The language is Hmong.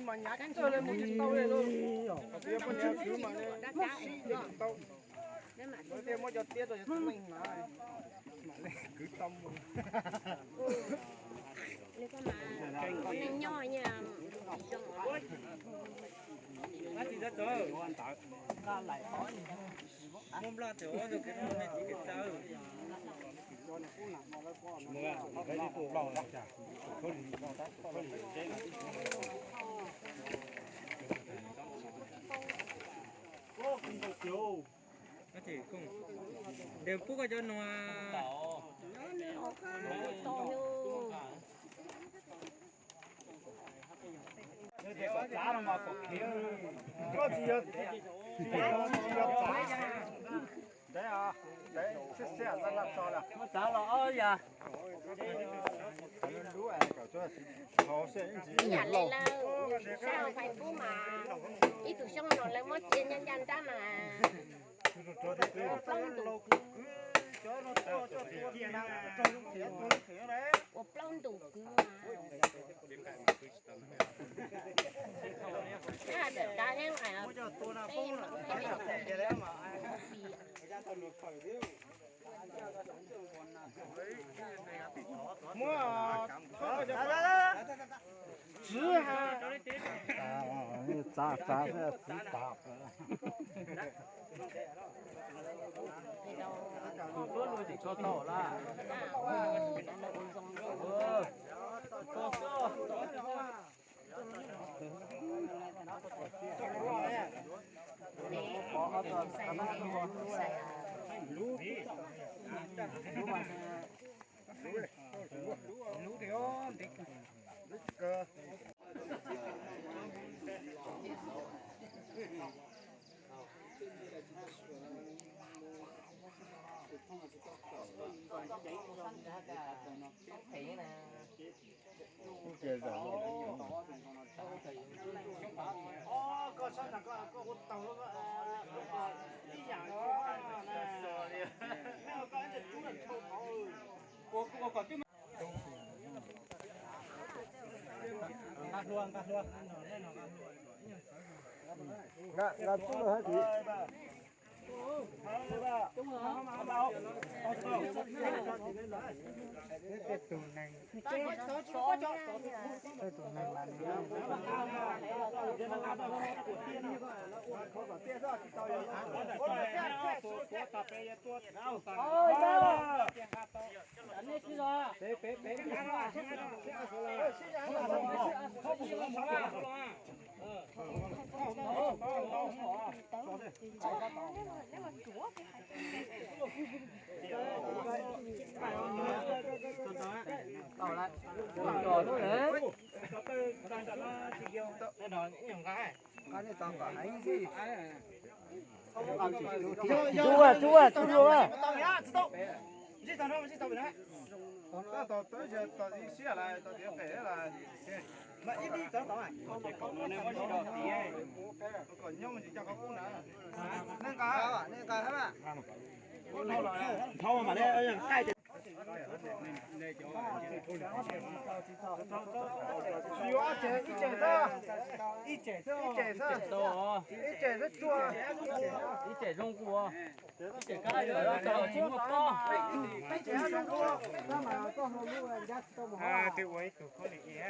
Mas nyav txawj li mus tsis tau li lauj. Muab sib li tsis tau. Muab cov tiab rau cov txiv neej hnav, mam li kwv tau mus. Neej nyob muab nploj tawm ob tug kwv tij kwv txawj. Nws pub koj cov nua. Koj tsis yog, tsis yog txav. Ntev, ntev, siab siab laj laj tso lawm. Muab txav los ob yam. Ib yam li lawm, sab hauv Facebook mas ib tug xyoob no lawv muab txiav ncaj ncaj nrab mas ua plaub ntus, ua plaub ntus kwv mas. Ab, tawm tav thiab nqaim, peb, peb, muab, tsis ha, txav, txav, txiv txav. Tus tuab luag tsis tso tau lawm. Tsuj, tsuj, tsuj. Ib cem xwb, ib cem xwb, ib cem xwb tsuag, ib cem zoo kuj, ib cem kab tsis muaj pob. Twb ua ib tug khaub lig ib,